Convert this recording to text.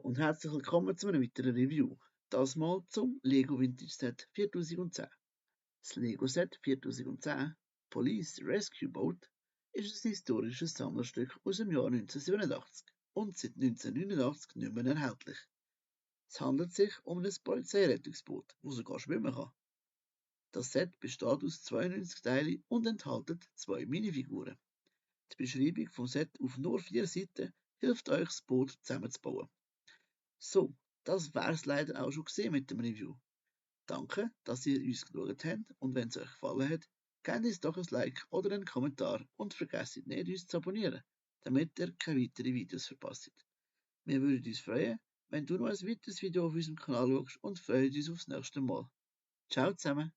und herzlich willkommen zu einem weiteren Review. Das mal zum Lego Vintage Set 4010. Das Lego Set 4010 Police Rescue Boat ist ein historisches Sammlerstück aus dem Jahr 1987 und seit 1989 nicht mehr erhältlich. Es handelt sich um ein Polizeirettungsboot, das sogar schwimmen kann. Das Set besteht aus 92 Teilen und enthält 2 Minifiguren. Die Beschreibung vom Set auf nur 4 Seiten hilft euch, das Boot zusammenzubauen. So, das wär's leider auch schon gesehen mit dem Review. Danke, dass ihr uns geschaut habt und wenn es euch gefallen hat, gebt uns doch ein Like oder einen Kommentar und vergesst nicht, uns zu abonnieren, damit ihr keine weiteren Videos verpasst. Wir würden uns freuen, wenn du noch ein weiteres Video auf unserem Kanal schaust und freuen uns aufs nächste Mal. Ciao zusammen!